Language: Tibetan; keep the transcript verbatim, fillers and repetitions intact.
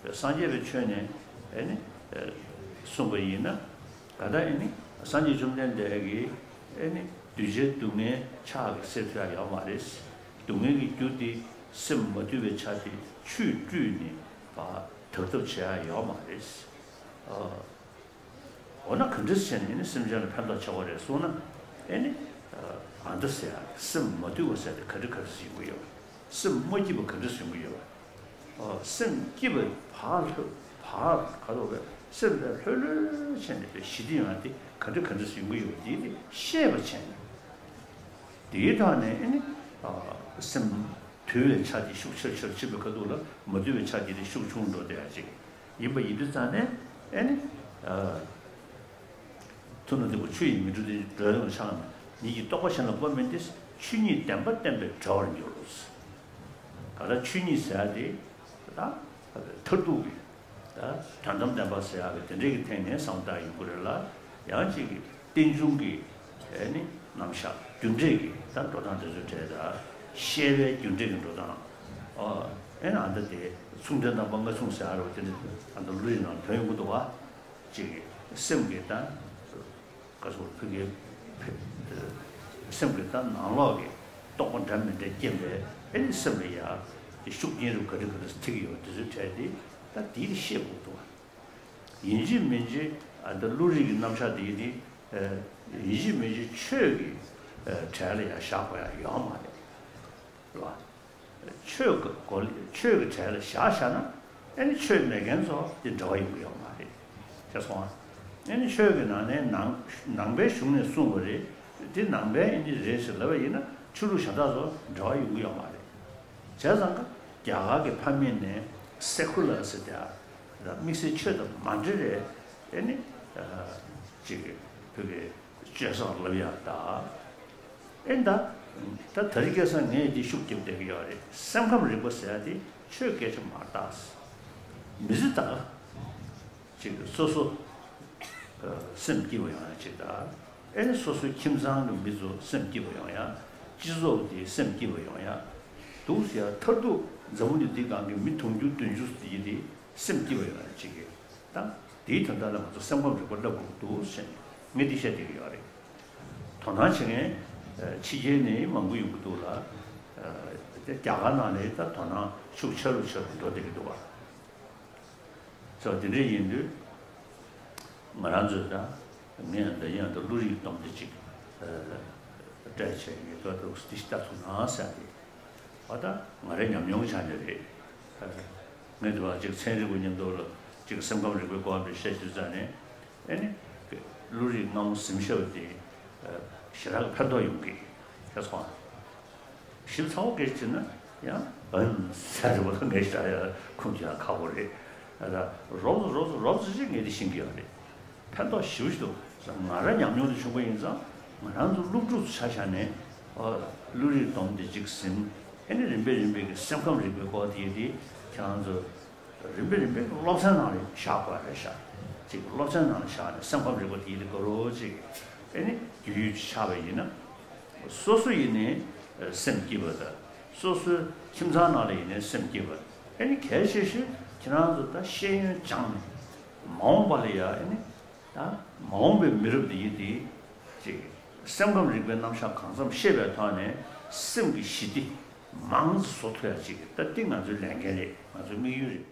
སངས་རྒྱས་པའི་ཆོས་ནས་ཨེ་ནི་གསུངས་པ་ཡིན་ན། ག་ད་ཨེ་ནི་སངས་རྒྱས་བཅོམ་ལྡན་འདས་ཀྱིས་ཨེ་ནི་གདུལ་བྱའི་སྡུག་བསྔལ་ཕྱག་གིས་སེལ་ཐུབ་ཡ་ཡོད་མ་རེད། སྡུག་བསྔལ་གྱི་རྒྱུ་དེ་སེམས་མ་དུལ་བའི་ཆ་དེ་ཆུས་བཀྲུས་ནས་ཕར་དག་ཐབས་བྱེད་ཡ་ཡོད་མ་རེད། འོ་ན་ག་འདྲ་བྱས་ནས་ཨེ་ནི་སེམས་ཅན་ལ་ཕན་ཐོགས་ཆེ་བ་རེད་གསུངས་ན། ཨེ་ནི་ཨ་འདི་ཟེར་ཡ་སེམས་མ་དུལ་བ་ཟེར་དེ་ག་འདྲ་ག་འདྲ་ཞིག་ཡོང་གི་ཡོད། སེམས་མ་སྐྱིད་པ་ག་འདྲ་ཞིག་ཡོང་གི་ཡོད། ཨོ། སེམས་སྐྱིད་པའི་བག་ལྷོད་བག་ག་རེ་བས་སེམས་དེ་ལྷོད་ལྷོད་བྱས་ནས་དེ་ཞི་བདེ་ཡོང་ཡ་དེ་ག་འདྲ་ག་འདྲ་ཞིག་ཡོང་གི་ཡོད་དེ་དེ་ཤེས་པ་བྱས་ནས། དེའི་ཐོག་ནས་ཨེ་ནི་ཨ་སེམས་དུལ་བའི་ཆ་དེ་ཤུགས་ཆེར་ཆེར་ཕྱིན་པའི་ཁ་ཐུག་ལ་མ་དུལ་བའི་ཆ་དེ་དེ་ཤུགས་ཆུང་འགྲོ་བསྡད་ཡ་ཅིག་ཡིན་པ་ཡིན་དུས་ཙང་ནས་ཨེ་ནི་ཨ། ཐུབ་རྣམས་འདི་ཀོ་ཆུ་ཡིས་མི་འཁྲུ་སྟེ། འགྲོ་ལ་ཡོངས་ཆགས་མེད། ཉིད་ཀྱི་རྟོགས་པ་གཞན་ལ་སྤོ་མིན་ཏེ། ཆོས་ཉིད་བདེན་པ་བསྟན་པས་བྲལ་བར་འགྱུར། ག་ལ་ཆོས་ཉིད་ཟེར་ཡ་དེ་ད་མཐར་ཐུག་གི་ད་དོན་དམ་བདེན་པ་ཟེར་ཡ་གི་དེ་འདྲའི་གི་ཐད་ནས་བསམ་བཏང་ཡོང་གི་རེད་ལ། ཡང་གཅིག་གི་རྟེན་འབྱུང་གི་ཨེ་ནི་རྣམ་གཞག་རྒྱུ་འབྲས་ཀྱི་ད་འགྲོ་སྟངས་དེ་ཚོའི་གྲས་ད་བཤད་པའི་རྒྱུ་འབྲས་ཀྱི་འགྲོ་སྟངས། ཨོ། ཨེ་ནི་ཨ་མདའ་དེ་མཚུངས་ལྡན་རྣམ་པ་ལྔ་མཚུངས་ཟེར་ཡ་རེད་བ། དེ་འདྲ་ཨ་མདའ་ཀླུ་ཡི་ནང་དོན་ཡོང་གི་འདུག་བ། ཅིག་སེམས་ཀྱི་ད་ག་སོགས་ཕུགས་ཀྱི་སེམས་ཀྱི་ད་ནང་ལོགས་ཀྱི་རྟོག་པ་འདྲ་མི་འདྲ་སྐྱེས་པའི་ཨེ་ནི་སེམས་ལ་ཡ་ཤུགས་རྐྱེན་རིགས་ག་རེ་ག་རེ་ཐེབས་ཀྱི་ཡོད་དེ་ཚོའི་གྲས་དེ་ད་དེའི་ཤེས་དགོས་འདུག་བ། ཡིན་གཅིག་མིན་གཅིག་ཨ་ད་ཀླུ་རིགས་ཀྱི་རྣམ་གཞག་དེ་ཡིན་ཏེ། ཡིན་གཅིག་མིན་གཅིག་ཆོས་ཀྱི་གྲས་ལ་ཡ་བཞག་དགོས་ཡ་ཡོད་མ་རེད། རེད་བ། ཆོས་ཀྱི་སྒོ་ལ་ཆོས་ཀྱི་གྲས་ལ་བཞག་བཞག་ན་ཨེ་ནི་ཆོས་མེད་མཁན་ཚོ་དེ་འབྲེལ་བ་ཡོང་གི་ཡོད་མ་རེད། ཤེས་སོང་ཨ། ཨེ་ནི་ཆོས་ཀྱི་ནང་ནས་ནང་ནང་པའི་གཞུང་ནས་གསུངས་པ་རེད། དེ་ནང་པའི་ཨེ་ནི་རེད་ཟེར་ལབ་པ་ཡིན་ན་ཆོས་ལུགས་གཞན་དག་ཚོ་འབྲེལ་བ་ཡོང་གི་ཡོད་མ་རེད། བྱས་ཙང་ཀ་རྒྱ་གར་གྱི་ཕ་མེས་ནས་སེ་ཁུ་ལར་ཟེར་དེ་ཨ་དམིགས་བསལ་ཆོས་དང་མ་འབྲེལ་བའི་ཨེ་ནི་ཅིག་བོད་ཀྱི་སྤྱོད་བཟང་ལབ་ཡག་ད། ཨེ་ད། ད་ད་རེས་ཁ་སང་ངས་འདི་ཤུགས་རྒྱབ་བསྡད་ཀྱི་ཡོད་རེད། སེམས་ཁམས་རིག་པ་ཟེར་ཡ་དེ་ཆོས་སྐད་ཆ་མ་རེད་ད། མི་ཚེ་ད་ག་ཅིག་སོ་སོ་སེམས་སྐྱིད་པོ་ཡོང་ཡ་ཅིག་ད། ཨེ་ནི་སོ་སོའི་ཁྱིམ་ཚང་གི་མི་ཚོ་སེམས་སྐྱིད་པོ་ཡོང་ཡ། སྤྱི་ཚོགས་དེ་སེམས་སྐྱིད་པོ་ཡོང་ཡ། འདུག་ཟེར་ཡ་མཐར་ཐུག་འཛམ་བུ་གླིང་འདི་སྒང་གི་མི་དུང་ཕྱུར་བདུན་ཅུ་ཟེར་གྱི་དེ་སེམས་སྐྱིད་པོ་ཡོང་ཡ་ཅིག་གི། ད་དེའི་དོན་དག་ལ་ང་ཚོ་སེམས་ཁམས་རིག་པ་བསླབ་དགོས་ཀྱི་འདུག་ཟེར་ནས་ངས་འདི་བཤད་བསྡད་ཀྱི་ཡོད་རེད། དོ་སྣང་བྱེད་མཁན་ཕྱི་རྒྱལ་ནས་མང་པོ་ཡོང་གི་འདུག་ལ། དེ་རྒྱ་གར་ནང་ནས་ད་དོ་སྣང་ཤུགས་ཆེ་རུ་ཆེ་རུ་འགྲོ་བསྡད་ཀྱི་འདུག་བ། ཙང་དེ་འདྲ་ཡིན་དུས་ང་རང་ཚོས་ད་ངས་འདི་ཡང་ད་ཀླུ་རིགས་སྡོམ་དེ་ཅིག་སྤྲད་བྱས་ངེས་པར་དུ་འདི་ལྟ་ཐུབ་ན་ཟེར་ཏེ། ཨ་ད་ང་རའི་ཉམས་མྱོང་ཆ་ནས་རེད། ངས་འདི་བ་ཅིག་ཚན་རིག་པ་མཉམ་དུ་ལ་ཅིག་སེམས་ཁམས་རིག་པའི་སྐོར་འདི་བཤད་དུས་ཙང་ནས་ཨེ་ནི་ཀླུ་རིགས་སྔ་མོ་གཟིམ་ཤག་དེ་ཞེ་དྲག་ཕན་ཐོགས་ཡོང་གི་ཤེས་སོང་། ཞིབ་ཚགས་པོ་སྐད་ཆ་དྲིས་ན་ཡང་ཨན་ཟེར་བ་ལ་ངས་ཞེ་དྲག་ཡ་ཁུངས་ཀྱི་ཡང་ཁག་པོ་རེད། ཨ་ད་རོབ་ཙམ་རོབ་ཙམ་རོབ་ཙམ་ཅིག་ངས་འདི་ཤེས་ཀྱི་ཡོད་རེད། ཕན་ཐོགས་ཞེ་པོ་ཞིག་འདུག་ང་རང་ཉམས་མྱོང་དུ་བྱུང་བ་ཡིན་ཙང་ང་རང་ཚོ་སློབ་ཕྲུག་ཚོ་ཆ་བཞག་ནས་ཨོ་ཀླུ་རིགས་སྡོམ་དེ་ཅིག་ཟིན་ཨེ་ནི་རིམ་པས་རིམ་པས་ཀྱི་སེམས་ཁམས་རིག་པའི་སྐོར་དེ་དེ་ཁྱེད་རང་ཚོ་རིམ་པས་རིམ་པས་ཀྱི་སློབ་ཚན་ནང་ལ་བཞག་དགོས་རེད་ཤག་ཅིག་སློབ་ཚན་ནང་ལ་བཞག་ནས་སེམས་ཁམས་རིག་པ་དེ་དེ་དགའ་རོགས་ཅིག་ཨེ་ནི་རྒྱུས་ཡོད་ཆགས་པ་ཡིན་ན་སོ་སོ་ཡིན་ནའི་སེམས་སྐྱིད་པ་དང་སོ་སོའི་ཁྱིམ་ཚང་ནང་ལ་ཡིན་ནའི་སེམས་སྐྱིད་པ་ཨེ་ནི་གལ་ཆེ་ཤོས་ཁྱེད་རང་ཚོ་ད་ཤེས་ཡོན་སྦྱངས་ནས་མ་འོངས་པ་ལ་ཡ་ཨེ་ནི། ད་མ་འོངས་པའི་མི་རབས་འདི་ཡིན་ཏེ། ཅིག་སེམས་ཁམས་རིག་པའི་རྣམ་གཞག་གང་འཚམ་ཤེས་པའི་ཐོག་ནས་སེམས་ཀྱི་ཞི་བདེ་མང་ཙམ་བཟོ་ཐུབ་ཡ་ཅིག་ད་འདི་ང་ཚོའི་ལས་འགན་རེད། ང་ཚོའི་དམིགས་ཡུལ་རེད།